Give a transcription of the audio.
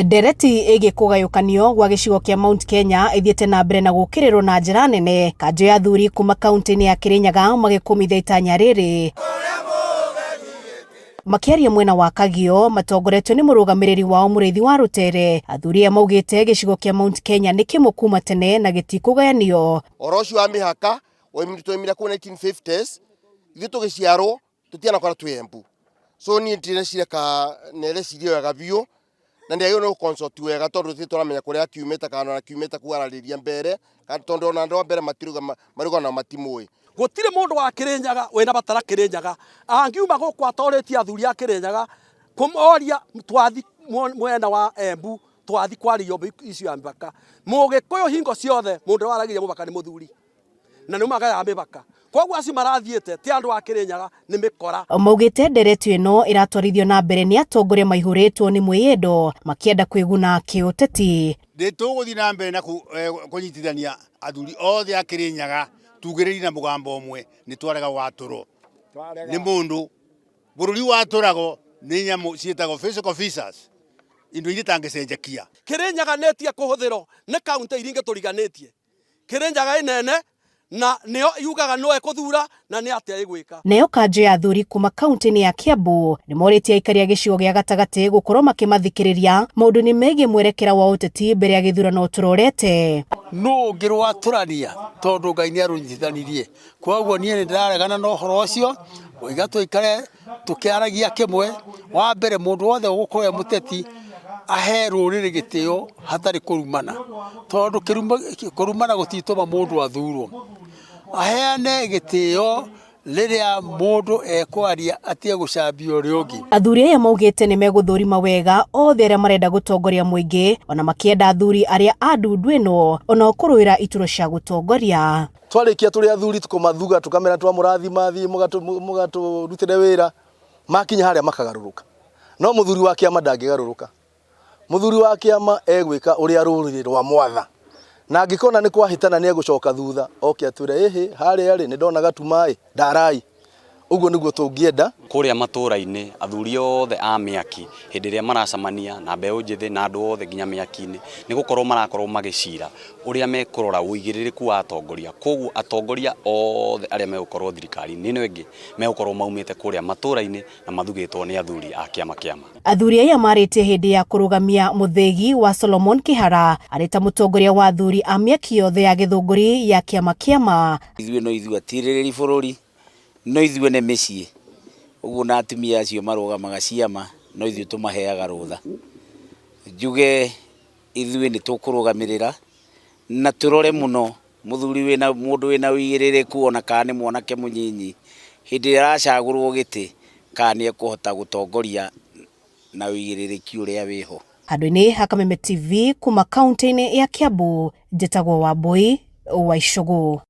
Ndereti ĩgiĩ kũgayũkanio gwa gĩcigo kĩa Mount Kenya ĩthiĩte na mbere na gũkĩrĩrwo na njĩra nene, kanjũ ya athuri kuma kaunti-inĩ ya Kirinyaga magĩkũmithia itanya rĩrĩ. Makĩaria mwena wa Kagio matongoretio nĩ mũrũgamĩrĩri wao Mũrĩithi wa Rũtere, athuri aya maugĩte gĩcigo kĩa Mount Kenya nĩ kĩmwe kuma tene na gĩtikũgayanio. Ũhoro ũcio wa mĩhaka twaumire kũu 1950s, ithuĩ tũgĩciarwo tũtianakora twĩ Embu. So niĩ ndireciria ka nĩreciria wega biũ na nĩ agĩrĩirwo nĩ gũconsult wega tondũ tũtirĩ tũramenya kũrĩa akiumĩte kana ona akiumĩte kwararĩria mbere, kana tondũ ona andũ a mbere matiruga maruga na matimũĩ. Gũtirĩ mũndũ wa Kĩrĩnyaga wĩna batara Kĩrĩnyaga angiuma gũkũ atorĩtie athuri a Kĩrĩnyaga kũmoria twathi mwena wa Embu twathi kwaria icio ya mĩbaka. Mũgĩkũyũ hingo ciothe mũndũ ũrĩa waragia mũbaka nĩ mũthuri na nĩ magayaga mĩbaka, koguo acio marathiĩte ti andũ a Kĩrĩnyaga, nĩ mĩkora. Maugĩte ndereti ĩno ĩratwarithio na mbere nĩ atongoria maihũrĩtwo nĩ mwĩyendo makĩenda kwĩguna kĩũteti. Nĩ tũgũthiĩ na mbere na kũnyitithania athuri othe a Kĩrĩnyaga tugĩrĩrie na mũgambo ũmwe, nĩ twarega watũrwo nĩ mũndũ. Bũrũri watũragwo nĩ nyamũ ciĩtagwo physical officers, indo iria itangĩcenjekia. Kĩrĩnyaga nĩ ĩtige kũhũthĩrwo nĩ kaunti iria ingĩ tũriganĩtie. Kĩrĩnyaga ĩnene na nĩyo yugaga no ĩkũthura na nĩ atĩa ĩgwĩka. Nayo kanjũ ya athuri kuma kaunti-inĩ ya Kiambu nĩ morĩtie aikari a gĩcigo gĩa gatagatĩ gũkorwo makĩmathikĩrĩria maũndũ-inĩ megiĩ mwerekera wa ũteti mbere ya gĩthurano tũrorete. Nũ ũngĩrwatũrania tondũ Ngai nĩ arũnyitithanirie. Koguo niĩ nĩ ndĩraregana na ũhoro ũcio, ngoiga tũikare tũkĩaragia kĩmwe. Wa mbere mũndũ wothe ũgũkorwo e mũteti ahe rũrĩrĩ gĩtĩo hatarĩ kũrumana, tondũ kũrumana gũtitũma mũndũ athurwo. Aheane gĩtĩo rĩrĩa mũndũ ekwaria atige gũcambia ũrĩa ũngĩ. Athuri aya maugĩte nĩ megũthũrima wega othe arĩa marenda gũtongoria mũingĩ, ona makĩenda athuri arĩa a ndundu ĩno onao kũrũĩra iturwa cia gũtongoria. Twarĩkia tũrĩ athuri tũkũmathuga tũkamera twamũrathima thiĩ mũgatũrutĩre wĩra, makinya harĩa makagarũrũka. No mũthuri wa kĩama ndangĩgarũrũka. Mũthuri wa kĩama egwĩka ũrĩa rũrĩrĩ rwa mwatha, na angĩkona nĩ kwahĩtana nĩ egũcoka thutha oke atwĩre ĩhĩ harĩa rĩ nĩ ndona gatuma ĩ ndarai. Ũguo nĩguo tũngĩenda. Kũrĩa matũũra-inĩ athuri othe a mĩaki hĩndĩ ĩrĩa maracemania na mbeũ njĩthĩ na andũ othe nginya mĩaki-inĩ nĩ gũkorwo marakorwo magĩcira ũrĩa mekũrora ũigĩrĩrĩku wa atongoria. Koguo atongoria othe arĩa megũkorwo thirikari-inĩ ĩno ĩngĩ megũkorwo maumĩte kũrĩa matũũra-inĩ na mathugĩtwo nĩ athuri a kĩama kĩama. Athuri aya marĩtie hĩndĩ ya kũrũgamia mũthĩgi wa Solomon Kĩhara arĩ ta mũtongoria wa athuri a mĩaki yothe ya gĩthũngũri ya kĩama kĩama. Ithuĩ no ithuĩ atirĩrĩri bũrũri, no ithuĩ nĩ mĩciĩ, ũguo na atumia acio marũgamaga ciama no ithuĩ tũmaheaga rũtha. Njuge ithuĩ nĩ tũkũrũgamĩrĩra na tũrore mũno mũthuri wĩna mũndũ wĩna ũigĩrĩrĩku ona kana nĩ mwanake mũnyinyi, hĩndĩ ĩrĩa aracagũrwo gĩtĩ kana nĩ ekũhota gũtongoria na ũigĩrĩrĩki ũrĩa wĩho. Handũ-inĩ ha Kameme TV kuma kaunti-inĩ ya Kiambu, njĩtagwo Wambui wa Icũgũ.